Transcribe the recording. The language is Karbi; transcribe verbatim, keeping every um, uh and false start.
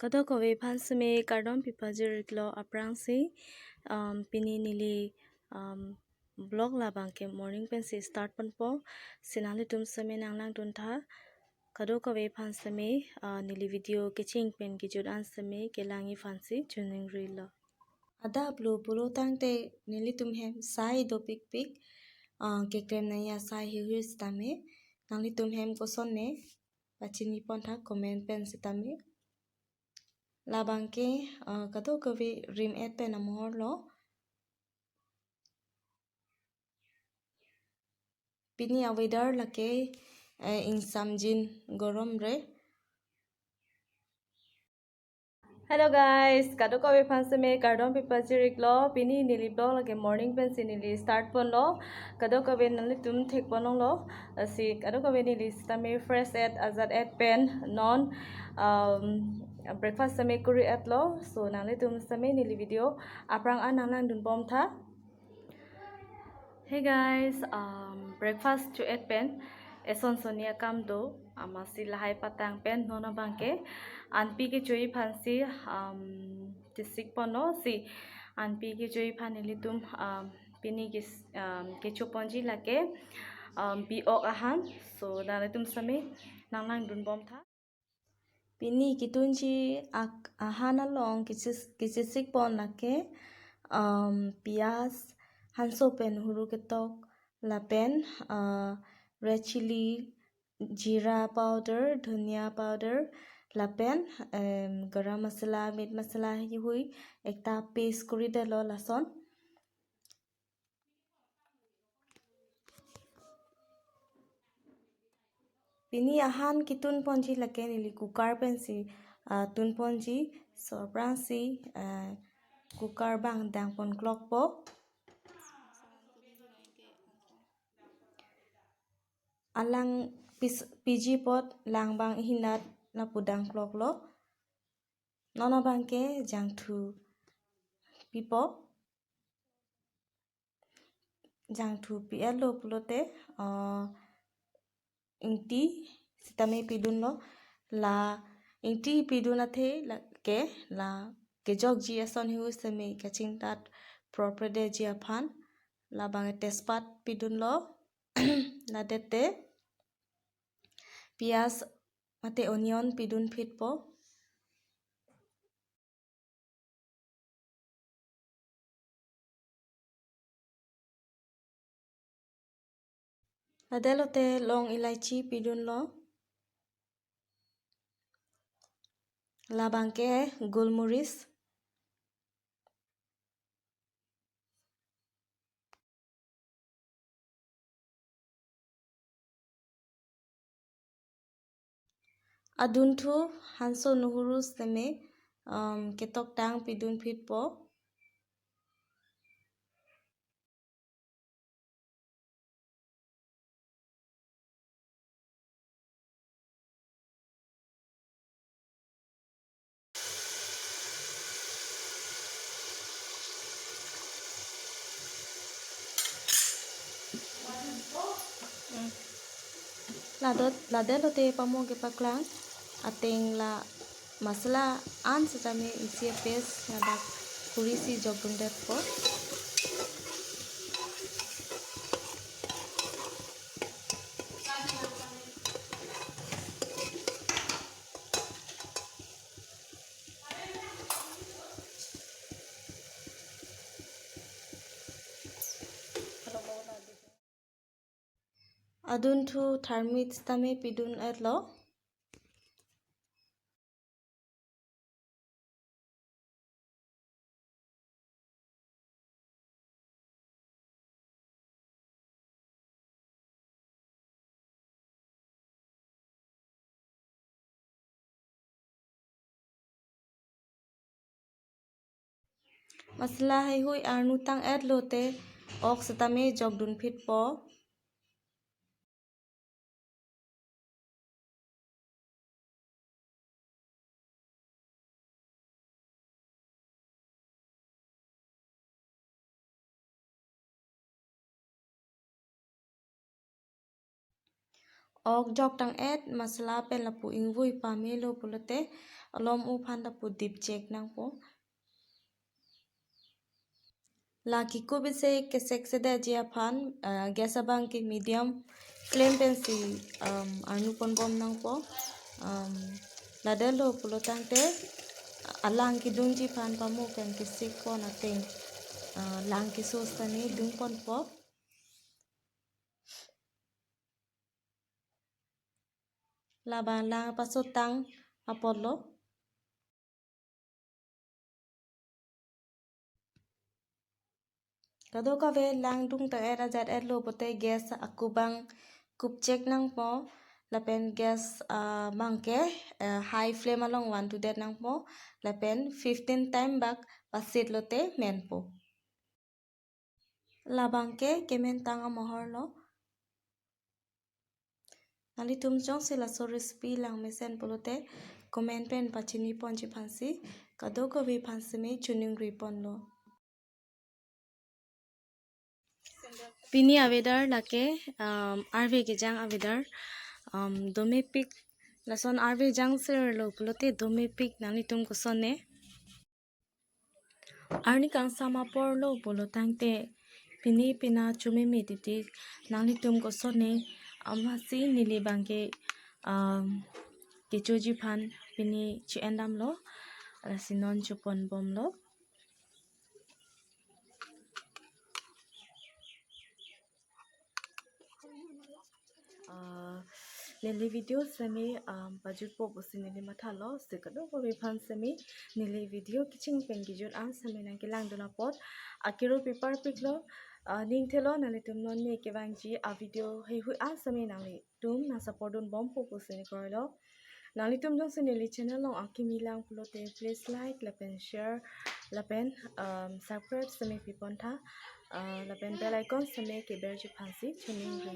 Kadokave aphan seme kardom pipajir-iklo aphrangsi, um, pini neli, um, vlog labang ke morning pensi start ponpo. Si nanglitum seme nanglangdun tha. Kadokave aphan seme, uh, neli video kecheng pen kejut an seme kelang-i aphansi choningrilo. Adap lo pulo tangte nelitum hem sai dopikpik, uh, keklem nangji asai hihui sitame. Nanglitum hem kosonne pachini pon tha comment pen sitame. Labang ke, uh, kadokave rim-et pen amohor lo. Pini a-weather lake, eh, ingsamjin gorom re. Hello guys, kadokave aphan seme kardom pipajir-iklo. Pini neli vlog lake morning pensi neli start ponlo. Kadokave nanglitum thek ponlonglo. Lasi kadokave neli sitame fresh-et ajat-et pen non, um, breakfast seme kuri-etlo. So nanglitum seme neli video aphrang an nanglangdun bom tha. Hey guys, um, breakfast cho-et pen eson sonni akam do, amatsi lahai patang pen non abang ke anpi kecho-i aphansi, um, chesik ponlo. Si anpi kecho-i aphan nelitum, um, pini kes-, um, kecho ponji lake, um, bi-ok ahan. So nanglitum seme nanglangdun bom tha. Pini ketunji ak-, ahan along keches-, kechesik pon lake, um, piyaj, hanso pen huru ketok, lapen, uh, red chilli, jeera powder, dhania powder, lapen, um, garam masala, meat masala hihui ekta paste kuri detlo lason. Pini ahan ketun ponji lake neli cooker pensi, ah, tun ponji. So aphrangsi, ah, cooker abang dang pon klokpo. Alang pis-, piji apot lang abang ihinat lapu dang kloklo. Non abang ke jangthu pipo. Jangthu pi-etlo pulote, ah, ingti sitame pidunlo. La ingti pidun athe lake la kejokji ason hihui sitame kachingtat proprede ji aphan. Labang tejpat pidunlo. Ladet te piyaj mate onion pidun phitpo. Ladelote long elaichi pidunlo. Labang ke golmoris. Adunthu hanso nuhuru sitame, um, ketoktang pidun phitpo. Ladot, ladelote pamo kepaklang ateng la masala an sitame isi a-paste ladak kurisi jokdundetpo. Adunthu tharmit sitame pidun-etlo. Masala heihui arnu tang-etlote ok sitame jokdun phitpo. Ok jok tang-et, masala pen lapu ingvoi pamelo pulote, alom-o aphan lapu dip chek nangpo. La kekup isi kesek sedetji aphan, ah, gas abang ke medium flame pensi, um, arnu ponbom nangpo. Um, ladetlo pulotangte, alang kedungji aphan pamo pen kesik pon ateng, ah, lang keso sitame dung ponpo. Labang lang pasotang apotlo. Kadokave lang dung tang-et ajat-etlo pote gas akubang kup chek nangpo, lapen gas, ah, abang ke, eh, high flame along vantudet nangpo, lapen fifteen time bak pasit lote menpo. Labang ke kemen tang amohorlo. Nanglitum jongsi laso recipe lang mesen pulote comment pen pachini ponji aphansi, kadokave aphan sitame choningri ponlo. Pini a-weather lake, um, arve kejang a-weather, um, domepik, lason arve jang sirlo pulote domepik, nanglitum kosonne. Arni kangsam aporlo pulotangte, pini pina chomeme titi, nanglitum kosonne, amatsi neli abang ke, um, kechoji aphan pini che-endamlo, lasi non choponbomlo. Ah, neli video sitame, um, pajutpo pusi neli mathalo, si kadokave aphan sitame neli video kecheng pen kejut an sitame nangkelangdun apot akero paper piklo, ah, ning thelo nanglitum non ne kevangji a-video heihui an sitame nanglitum nang support dunbompo pusi neli kroilo. Nanglitum jongsi neli channel along akimi lang pulote please like lapen share lapen, um, subscribe sitame pipontha, ah, lapen bell icon sitame keberji aphansi choningri.